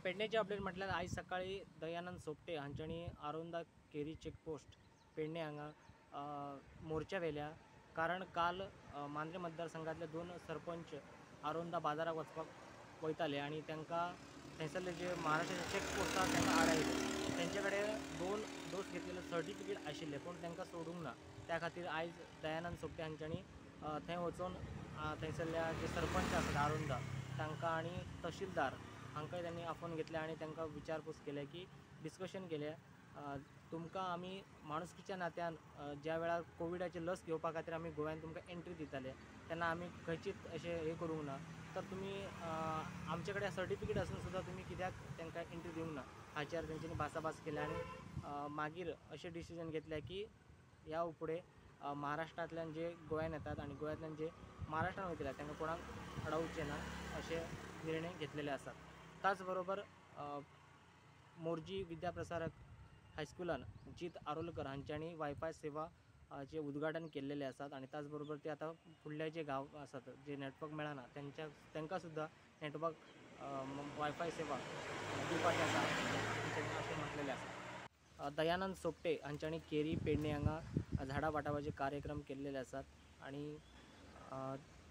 पेडणेचे update म्हटल्यार आयज सकाळी दयानंद सोपटे हांच्यानी आरोंदा केरी चेकपोस्ट पेडणे हांगा मोर्चा व्हेल्या. कारण काल मांद्रे मतदारसंघातले 2 सरपंच आरोंदा बाजाराक वचपाक वयताले आनी तांकां थंयसरले जे महाराष्ट्राचे चेकपोस्ट आसा तांकां आडायले. तेंचे कडेन 2 डोस घेतलेले सर्टिफिकेट आशिल्ले पूण तांकां सोडूंक ना. त्या खातीर आयज दयानंद सोपटे हांच्यांनी थंय वचून थंयसरल्या जे सरपंच आसात आरोंदा तांकां आनी तहसीलदार हांकांय त्यांनी आपोवन घेतले आनी तांकां विचारपूस केल्या की डिस्कशन केलें. तुमकां आमी माणुसकीच्या नात्यान ज्या वेळार कोविडाची लस घेवपा खातीर आमी गोव्यान तुमकां एंट्री दिताले तेन्ना आमी खंयचीच अशें हें करूंक ना, तर तुमी आमचे कडेन सर्टिफिकेट आसून सुद्दां तुमी कित्याक तांकां एंट्री दिवंक ना हाचेर तेंच्यांनी भासाभास केल्या आनी मागीर अशें डिसिजन घेतलें की ह्या फुडें महाराष्ट्रांतल्यान जे गोंयान येतात आनी गोंयांतल्यान जे महाराष्ट्रान वयतले तांकां कोणाक अडोवचें ना अशे निर्णय घेतलेले आसात. त्याच बरोबर मोरजी विद्याप्रसारक हायस्कुलान जीत आरोलकर हांच्यांनी वायफाय सेवा चे उद्घाटन केल्लेले आसात आनी त्याच बरोबर ते आतां फुडले जे गांव आसात जे नेटवर्क मेळना तांकां सुद्दां नेटवर्क वायफाय सेवा दिवपाची आसा अशें म्हटलेलें आसा. दयानंद सोपटे हांच्यांनी केरी पेडणे हांगा झाडां वांटपाचे कार्यक्रम केल्लेले आसात आनी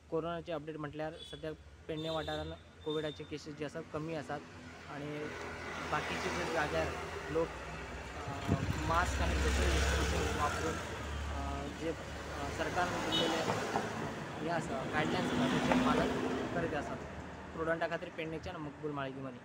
कोरोनाचे अपडेट म्हटल्यार सद्याक पेडणे वाठारान कोविडाचे केसीस जे आसात कमी आसात आनी बाकीचे जे जाग्यार लोक मास्क आनी सोशल डिस्टन्सिंग वापरून जे सरकारान दिल्लेले हे आसा गायडलायन्स आसा तेचें पालन करीत आसात. प्रुडंटा खातीर पेडणेच्यान मकबूल माळिगमनी.